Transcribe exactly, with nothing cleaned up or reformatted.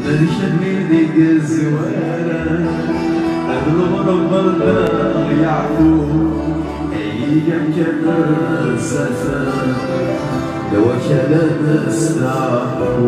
D kemmini i yezwaren, d lɣerba n Dda Yeɛqub, ay iga kan zzaten, d wakal ad nesteɛfu.